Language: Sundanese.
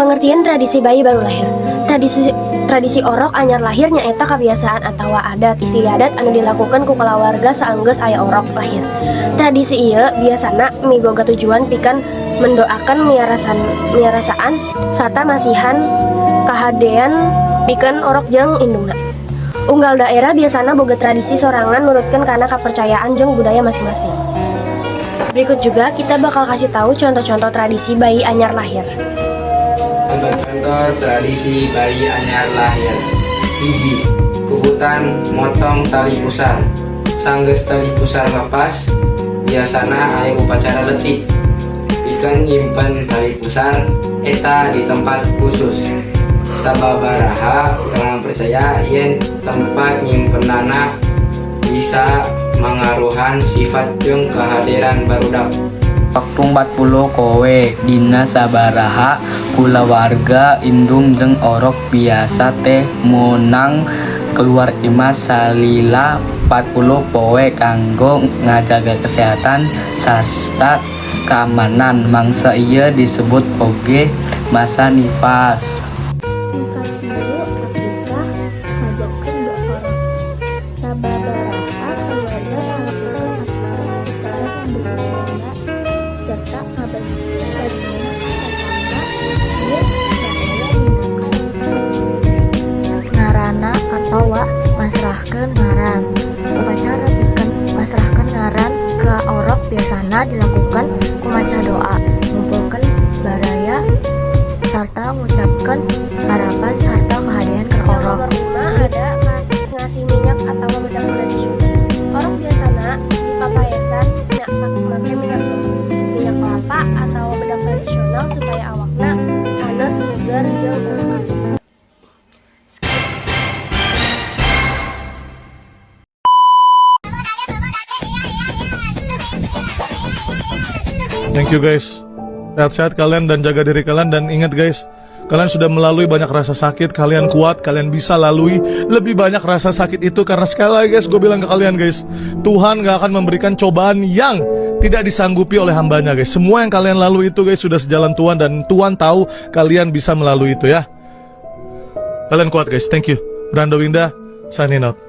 Pengertian tradisi bayi baru lahir. Tradisi tradisi orok anyar lahir nyaeta kebiasaan atau adat istiadat anu dilakukan ku kulawarga saenggeus aya orok lahir. Tradisi ieu biasana miboga tujuan pikeun mendoakan, miarasaan, sarta masihan kahadean pikeun orok jeung indungna. Unggal daerah biasana boga tradisi sorangan nurutkeun kana kepercayaan jeung budaya masing-masing. Berikut juga kita bakal kasih tahu contoh-contoh tradisi bayi anyar lahir. Contoh-contoh tradisi bayi anyar lahir. Hiji, puputan motong tali pusar. Sanggeus tali pusar lepas, biasana aya upacara leutik pikeun nyimpen tali pusar eta di tempat khusus. Sababaraha urang percaya yen tempat nyimpenana bisa mangaruhan sifat jeung kahadean barudak. Waktu 40 poe, dina sabaraha kulawarga, indung jeung orok biasa teh meunang keluar imah salila 40 poe kanggo ngajaga kesehatan sarta keamanan. Mangsa ieu disebut oge masa nifas. Nu katilu, akikah, ngajabkeun orok. Sababaraha keluarga ngalakukeun akikah ku cara ngabeli domba serta ngabagikeun dagingna ka tatangga jeung baraya minangka rezeki. Ngaranna atawa masrahkeun ngaran. Upacara pikeun masrahkeun ngaran ka orok biasana dilakukan ku maca doa, ngumpulkeun baraya, sarta ngucapkeun harapan sarta kahadean ka Yang orok. nomor 5 ada ngasih minyak atau bedak tradisional. Orok biasana dipapaesan make minyak minyak kelapa atau bedak tradisional supaya awakna haneut, seger, jeung ulah kapuk. Thank you, guys. Sehat-sehat kalian dan jaga diri kalian dan ingat, guys, kalian sudah melalui banyak rasa sakit, kalian kuat, kalian bisa lalui lebih banyak rasa sakit itu karena sekali lagi, guys, gue bilang ke kalian, guys, Tuhan gak akan memberikan cobaan yang tidak disanggupi oleh hambanya, guys. Semua yang kalian lalui itu, guys, sudah sejalan Tuhan dan Tuhan tahu kalian bisa melalui itu ya. Kalian kuat, guys, thank you. Brando Winda, signing out.